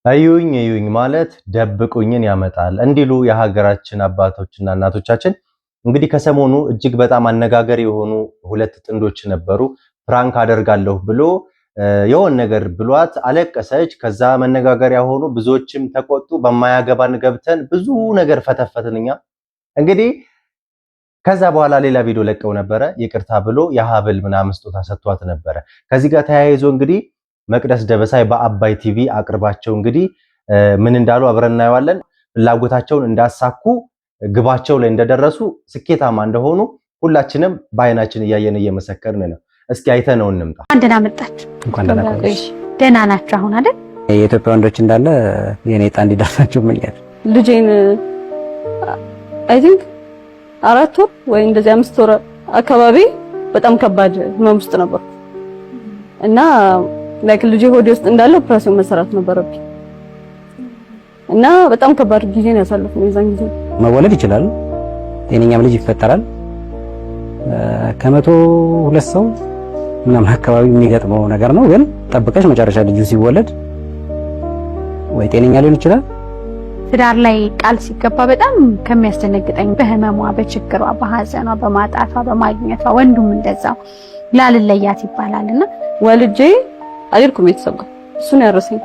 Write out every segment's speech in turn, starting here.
እዩኝ እዩኝ ማለት ደብቁኝን ያመጣል እንዲሉ የሀገራችን አባቶችና እናቶቻችን። እንግዲህ ከሰሞኑ እጅግ በጣም አነጋገር የሆኑ ሁለት ጥንዶች ነበሩ። Prank አደርጋለሁ ብሎ የሆነ ነገር ብሏት አለቀሰች። ከዛ መነጋገሪያ ሆኑ፣ ብዙዎችም ተቆጡ። በማያገባን ገብተን ብዙ ነገር ፈተፈትን እኛ። እንግዲህ ከዛ በኋላ ሌላ ቪዲዮ ለቀው ነበረ። ይቅርታ ብሎ የሀብል ምናምን ስጦታ ሰጥቷት ነበረ። ከዚህ ጋር ተያይዞ እንግዲህ መቅደስ ደበሳይ በአባይ ቲቪ አቅርባቸው እንግዲህ ምን እንዳሉ አብረን እናየዋለን። ፍላጎታቸውን እንዳሳኩ፣ ግባቸው ላይ እንደደረሱ፣ ስኬታማ እንደሆኑ ሁላችንም በአይናችን እያየን እየመሰከርን ነው። እስኪ አይተነው እንምጣ። ደህና መጣችሁ። እንኳን ደህና ቆየሽ። ደህና ናችሁ አሁን አይደል? የኢትዮጵያ ወንዶች እንዳለ የኔ ዕጣ እንዲደርሳቸው እመኛለሁ። ልጄን I think 4 ወር ወይ እንደዚህ 5 ወር አካባቢ በጣም ከባድ ህመም ውስጥ ነበርኩ እና like ልጄ ሆዴ ውስጥ እንዳለ ኦፕራሲዮን መሰራት ነበረብኝ እና በጣም ከባድ ጊዜ ነው ያሳለፍነው የዛን ጊዜ። መወለድ ይችላል፣ ጤነኛም ልጅ ይፈጠራል። ከ102 ሰው ምናምን አካባቢ የሚገጥመው ነገር ነው። ግን ጠብቀሽ መጨረሻ ልጁ ሲወለድ ወይ ጤነኛ ሊሆን ይችላል። ትዳር ላይ ቃል ሲገባ በጣም ከሚያስደነግጠኝ በህመሟ፣ በችግሯ፣ በሀዘኗ፣ በማጣቷ፣ በማግኘቷ ወንዱም እንደዛው ላልለያት ይባላል እና ወልጄ አልሄድኩም ቤተሰብ ጋር። እሱን ያረሰኝ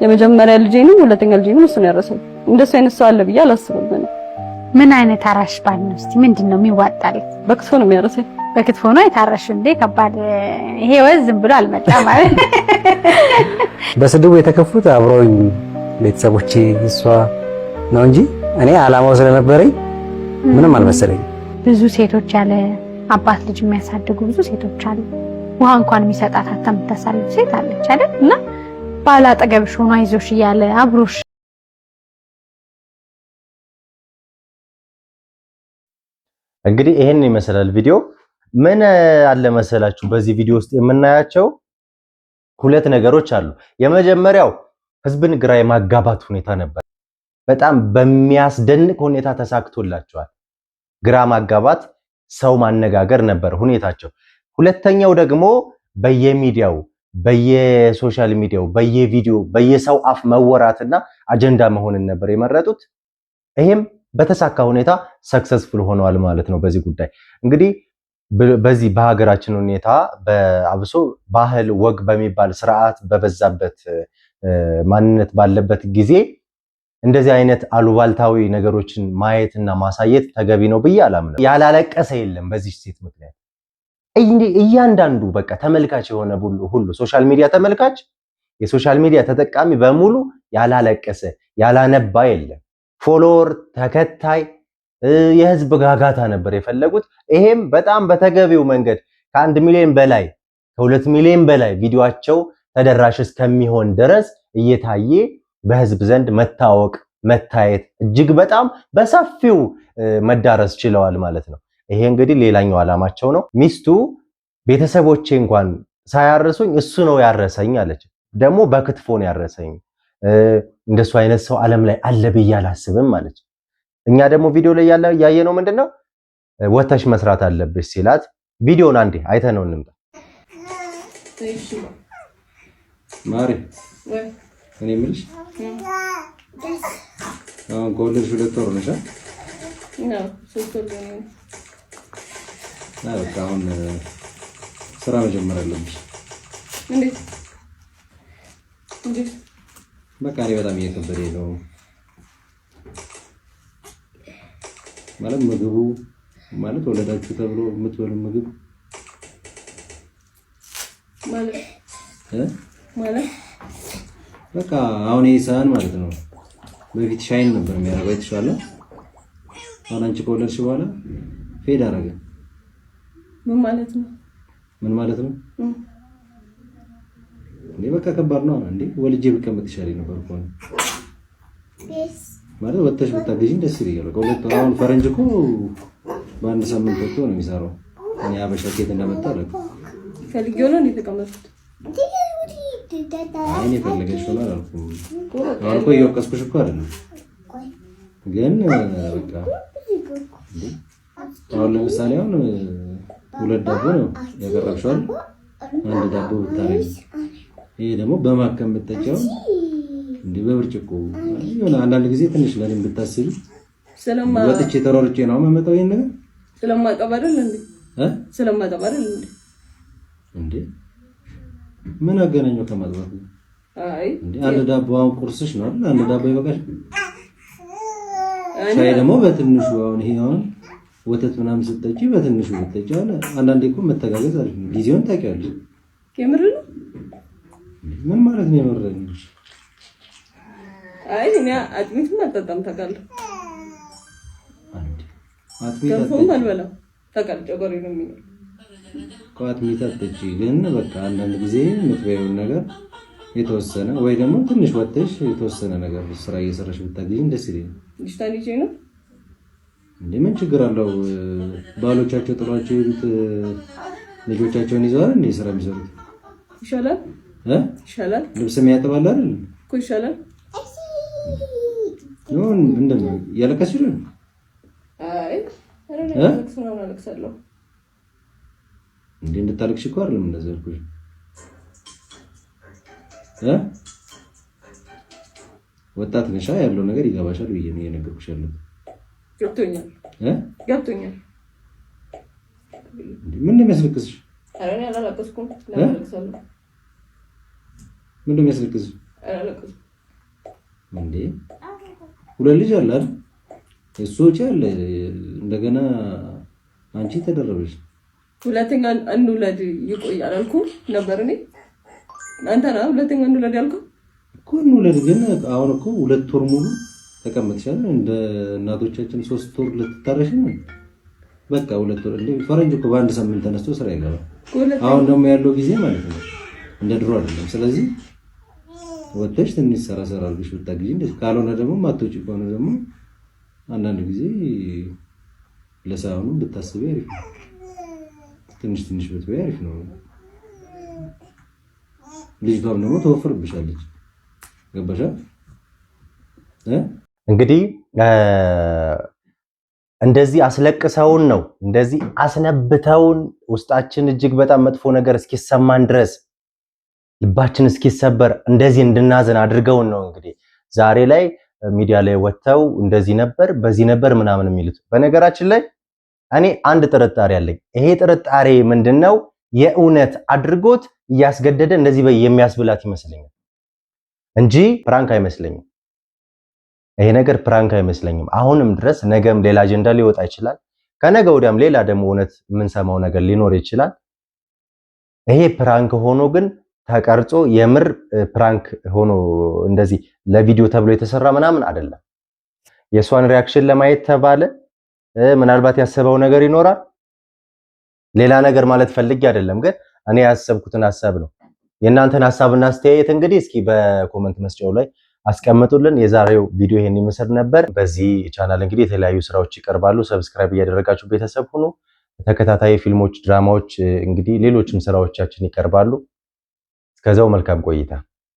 የመጀመሪያ ልጄንም ሁለተኛ ልጄንም እሱን ያረሰኝ። እንደሱ አይነት ሰው አለ ብዬ አላስብም። እኔ ምን አይነት አራሽ ባል ነው? እስቲ ምንድን ነው የሚዋጣለት? በክትፎ ነው የሚያረሰኝ። በክትፎ ነው የታረሽ እንዴ? ከባድ ይሄ ወዝ ዝም ብሎ አልመጣም ማለት። በስድቡ የተከፉት አብረውኝ ቤተሰቦቼ እሷ ነው እንጂ እኔ አላማው ስለነበረኝ ምንም አልመሰለኝም። ብዙ ሴቶች ያለ አባት ልጅ የሚያሳድጉ ብዙ ሴቶች አሉ። ውሃ እንኳን የሚሰጣት አታ የምታሳልፍ ሴት አለች አይደል? እና ባል አጠገብሽ ሆኖ አይዞሽ እያለ አብሮሽ እንግዲህ ይሄን ይመስላል ቪዲዮ። ምን አለ መሰላችሁ በዚህ ቪዲዮ ውስጥ የምናያቸው ሁለት ነገሮች አሉ። የመጀመሪያው ህዝብን ግራ የማጋባት ሁኔታ ነበር። በጣም በሚያስደንቅ ሁኔታ ተሳክቶላቸዋል። ግራ ማጋባት፣ ሰው ማነጋገር ነበር ሁኔታቸው። ሁለተኛው ደግሞ በየሚዲያው በየ social media ው በየቪዲዮ በየሰው አፍ መወራትና አጀንዳ መሆንን ነበር የመረጡት። ይሄም በተሳካ ሁኔታ successful ሆነዋል ማለት ነው። በዚህ ጉዳይ እንግዲህ በዚህ በሀገራችን ሁኔታ በአብሶ ባህል ወግ በሚባል ስርዓት በበዛበት ማንነት ባለበት ጊዜ እንደዚህ አይነት አሉባልታዊ ነገሮችን ማየትና ማሳየት ተገቢ ነው ብዬ አላምንም። ያላለቀሰ የለም በዚህ ሴት ምክንያት። እያንዳንዱ በቃ ተመልካች የሆነ ሁሉ social media ተመልካች፣ የ social media ተጠቃሚ በሙሉ ያላለቀሰ ያላነባ የለም። Follower፣ ተከታይ፣ የህዝብ ጋጋታ ነበር የፈለጉት። ይሄም በጣም በተገቢው መንገድ ከ1 ሚሊዮን በላይ ከ2 ሚሊዮን በላይ ቪዲዮአቸው ተደራሽ እስከሚሆን ድረስ እየታየ በህዝብ ዘንድ መታወቅ መታየት እጅግ በጣም በሰፊው መዳረስ ችለዋል ማለት ነው። ይሄ እንግዲህ ሌላኛው ዓላማቸው ነው። ሚስቱ ቤተሰቦቼ እንኳን ሳያርሱኝ እሱ ነው ያረሰኝ አለች። ደግሞ በክትፎ ነው ያረሰኝ። እንደሱ አይነት ሰው ዓለም ላይ አለ ብዬ አላስብም አለች። እኛ ደግሞ ቪዲዮ ላይ ያለ ያየነው ምንድነው ወተሽ መስራት አለብሽ ሲላት ቪዲዮን አንዴ አይተነው እንምጣ። ማሪ፣ እኔ የምልሽ አሁን ከወለድሽ 2 ወር ነሽ? በቃ አሁን ስራ መጀመር አለብሽ። እንዴት እንዴት? በቃ እኔ በጣም እየከበደኝ ነው። ማለት ምግቡ ማለት ወለዳችሁ ተብሎ የምትበሉ ምግብ ማለት ማለት በቃ አሁን ይሄ ሳህን ማለት ነው። በፊት shine ነበር የሚያደርገው የተሻለ። አሁን አንቺ ከወለድሽ በኋላ fade አደረገ። ምን ማለት ነው? ምን ማለት ነው እንዴ? በቃ ከባድ ነው እንዴ። ወልጄ ብቀመጥ ይሻለኝ ነበር እኮ ማለት ወጥተሽ ብታገዢኝ ደስ ይለኛል። በቃ 2 ወር አሁን ፈረንጅ እኮ በአንድ ሳምንት ወጥቶ ነው የሚሰራው። እኔ አበሻ ኬት እንደመጣ አላውቅም። ፈልጌው ነው እንዴ የተቀመጥኩት? አይ እኔ ፈልገሽ ሆነ አላልኩም። አሁን እኮ እየወቀስኩሽ እኮ አይደለም፣ ግን በቃ አሁን ለምሳሌ አሁን ሁለት ዳቦ ነው ያቀረብሽው አይደል? አንድ ዳቦ ብታረጊ፣ ይሄ ደግሞ በማከም ብትጠጪው እንዴ በብርጭቆ የሆነ አንዳንድ ጊዜ ትንሽ ለኔም ብታስቢ። ወጥቼ ተሯርጬ ነው የምመጣው ይሄን ነገር። ስለማጠብ አይደል እንዴ? እ? ስለማጠብ አይደል እንዴ? እንዴ ምን አገናኘው ከማጥባት? አይ። እንዴ አንድ ዳቦ አሁን ቁርስሽ ነው አይደል? አንድ ዳቦ ይበቃሽ። ሻይ ደግሞ በትንሹ፣ አሁን ይሄ አሁን ወተት ምናምን ስትጠጪ በትንሹ ብትጠጪ፣ አሁን አንዳንዴ እኮ መተጋገዝ አሪፍ ነው። ጊዜውን ታውቂዋለሽ። የምር ነው? ምን ማለት ነው የምር ነው? አይ እኔ አጥሚትም አልጠጣም ታውቃለህ። አንዴ አጥሚት ገንፎም አትጠጪ። አልበላም ታውቃለህ። ጨጓራዬ ነው የሚለው። እኮ አጥሚት አትጠጪ፣ ግን በቃ አንዳንድ ጊዜ የምትበይውን ነገር የተወሰነ ወይ ደግሞ ትንሽ ወጥተሽ የተወሰነ ነገር ስራ እየሰራሽ ብታገኝ ደስ ይለኛል። ልጅቷን ይዤ ነው። እንዴ ምን ችግር አለው? ባሎቻቸው ጥሏቸው የሄዱት ልጆቻቸውን ይዘዋል እንዴ ስራ የሚሰሩት? ይሻላል። እ? ይሻላል። ልብስ የሚያጥባል አይደል? እኮ ይሻላል። ይሁን ምንድን ነው እያለቀስሽ ነው? አይ ኧረ እኔ እ? አለቅስ ምናምን አለቅሳለሁ። እንዴ እንድታለቅሽ እኮ አይደለም እንደዚህ ያልኩሽ። እ? ወጣት ነሻ፣ ያለው ነገር ይገባሻል ብዬ ነው እየነገርኩሽ ያለሁት። ገብቶኛል። እ? ገብቶኛል። እንዴ ምን ነው የሚያስለቅስሽ? ኧረ እኔ አላለቀስኩም። ለምን አለቅሳለሁ? ምን ነው የሚያስለቅስሽ? አላለቀስኩም። እንዴ ሁለት ልጅ አለ አይደል? እሱ ወጪ አለ፣ እንደገና አንቺ ተደረበሽ። ሁለተኛ እንውለድ ይቆያል አልኩህ ነበር እኔ። አንተ ነህ ሁለተኛ እንውለድ ያልከው። እኮ እንውለድ፣ ግን አሁን እኮ 2 ወር ሙሉ ተቀምጥሻል። እንደ እናቶቻችን 3 ወር ልትታረሽ ነው። በቃ 2 ወር። እንዴ ፈረንጅ እኮ በአንድ ሳምንት ተነስቶ ስራ ይገባል። ሁለተኛ አሁን ደግሞ ያለው ጊዜ ማለት ነው እንደ ድሮ አይደለም። ስለዚህ ወጥተሽ ትንሽ ሰራ ሰራ አድርገሽ ብታግዢ፣ እንደዚህ ካልሆነ ደግሞ ማትወጪ ከሆነ ደግሞ አንዳንድ ጊዜ ለሳህኑ ብታስቢ አሪፍ ነው። ትንሽ ትንሽ ብትበይ አሪፍ ነው። ልጅቷም ደግሞ ተወፍርብሻለች። ገባሻ? እ? እንግዲህ እንደዚህ አስለቅሰውን ነው፣ እንደዚህ አስነብተውን፣ ውስጣችን እጅግ በጣም መጥፎ ነገር እስኪሰማን ድረስ፣ ልባችን እስኪሰበር እንደዚህ እንድናዝን አድርገውን ነው እንግዲህ ዛሬ ላይ ሚዲያ ላይ ወጥተው እንደዚህ ነበር በዚህ ነበር ምናምን የሚሉት። በነገራችን ላይ እኔ አንድ ጥርጣሬ አለኝ። ይሄ ጥርጣሬ ምንድነው? የእውነት አድርጎት እያስገደደ እንደዚህ በይ የሚያስብላት ይመስለኛል እንጂ prank አይመስለኝም። ይሄ ነገር prank አይመስለኝም። አሁንም ድረስ ነገም ሌላ አጀንዳ ሊወጣ ይችላል። ከነገ ወዲያም ሌላ ደግሞ እውነት የምንሰማው ነገር ሊኖር ይችላል። ይሄ prank ሆኖ ግን ተቀርጾ የምር prank ሆኖ እንደዚህ ለቪዲዮ ተብሎ የተሰራ ምናምን አይደለም። የእሷን reaction ለማየት ተባለ። ምናልባት ያሰበው ነገር ይኖራል። ሌላ ነገር ማለት ፈልጌ አይደለም፣ ግን እኔ ያሰብኩትን ሀሳብ ነው። የእናንተን ሀሳብና አስተያየት እንግዲህ እስኪ በ comment መስጫው ላይ አስቀምጡልን። የዛሬው ቪዲዮ ይሄን ይመስል ነበር። በዚህ ቻናል እንግዲህ የተለያዩ ስራዎች ይቀርባሉ። Subscribe እያደረጋችሁ ቤተሰብ ሁኑ። ተከታታይ ፊልሞች፣ ድራማዎች፣ እንግዲህ ሌሎችም ስራዎቻችን ይቀርባሉ። እስከዛው መልካም ቆይታ።